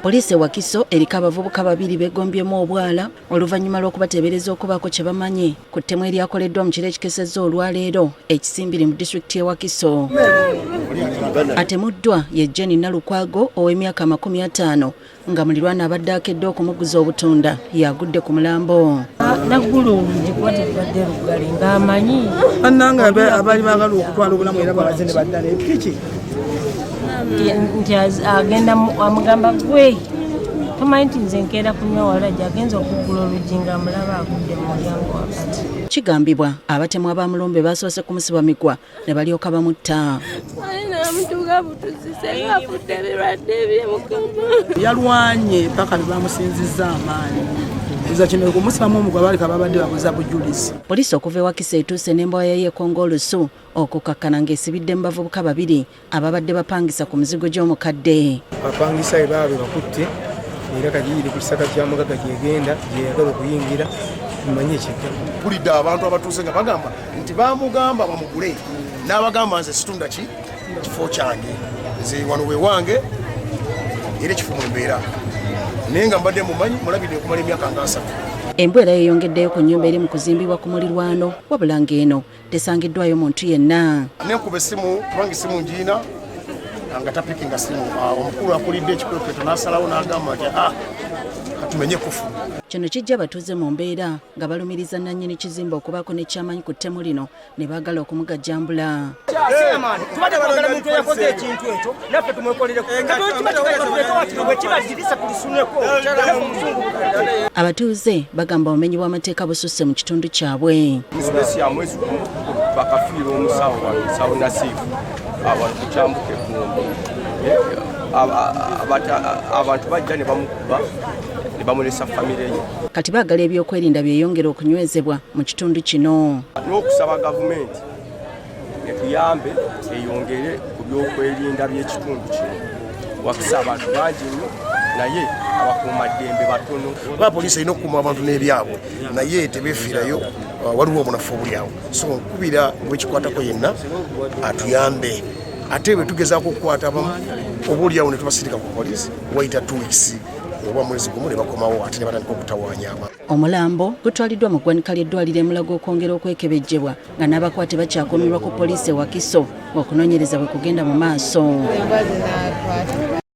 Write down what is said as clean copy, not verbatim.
Poliisi e Wakiso eriko abavubuka babiri begombyemu obwala oluvannyuma lw'okubateebereza okubaako kye bamanyi ku ttemu eryakoleddwa mu kiro ekikesezza olwaleero e Kisimbiri mu disitulikiti y'e Wakiso. Atemuddwa ye Jenny Nalukwago ow'emyaka 50 nga mulirwana abadde akedde okumuguza obutunda yagudde ku mulambo. Naggula oluggi kuba terubadde luggale ng'amanyi. Bannange abaali baagala okutwala obulamu era babaze ne badda ne piki. Nti agenda amugamba gwe tomanyi nti nze nkeera kunywa walagi agenza okuggula oluggi ng'amulaba agudde mu mulyango wakati. Kigambibwa abatemu abamulumbe basoose kumusiba migwa ne balyoka bamutta. Yalwanye paka lwe bamusinzizza amaanyi. Nza kino okumusibamu omugwa baleka babadde babuza bujulizi. Poliisi okuva e Wakiso etuuse n'embwa yayo ekonga olusu okukakkana ng'esibidde mu bavubuka babiri ababadde bapangisa ku mizigo gy'omukadde. Abapangisa be baabwe bakutte era kati eri ku kisaka kya mugagga gyegenda gyeyagala okuyingira mmanyi ekiddako. Mpulidde abantu abatuuse nga bagamba nti bamugamba bamugule n'abagamba nze situndaki kifo kyange nze wano wewange era ekifo mwembeera naye nga mbadde mumanyi mulabidde okumala emyaka nga 30. Embwa era yeyongeddeyo ku nnyumba eri mu kuzimbibwa ku mulirwano wabula ng'eno tesangiddwayo muntu yenna. Nenkuba essimu kubanga essimu ngiina nga tapikinga simu, omukulu akulidde ekikwekweto n'asalawo n'agamba nti katumenye kufu. Kino kijja abatuuze mu mbeera nga balumiriza nnannyini kizimbe okubaako n'ekyamanyi ku ttemu lino ne baagala okumugajambula. Tubadde twagala muntu eyakoze ekintu ekyo naffe tumwekolereko. Abatuuze bagamba obumenyi bw'amateeka bususse mu kitundu kyabwe. Mu ya mwezi gumu bakafiirwa omusawo wano, omusawo Nasiifu wano ku kyambuka eggombe. Abantu bajja ne bamukuba ne bamulesa famire ye. Kati baagala ebyokwerinda byeyongere okunywezebwa mu kitundu kino. N'okusaba gavumenti etuyambe eyongere ku byokwerinda by'ekitundu kino. Wakiso abantu bangi nnyo naye abakuumaddembe batono. Ba poliisi erina okukuuma abantu n'ebyabwe naye tebeefiirayo, waliwo obunafu obuli awo. So nkubira gwekikwatako yenna atuyambe ate bwe tugezaako okukwata abamu oba oli awo ne tubasindika ku poliisi wayita 2 weeks oba mwezi gumu ne bakomawo ate ne batandika okutawaanya abantu. Omulambo gutwaliddwa mu ggwanika ly'eddwaliro e Mulago okwongera okwekebejjebwa nga n'abakwate bakyakuumirwa ku poliisi e Wakiso okunoonyereza bwe kugenda mu maaso.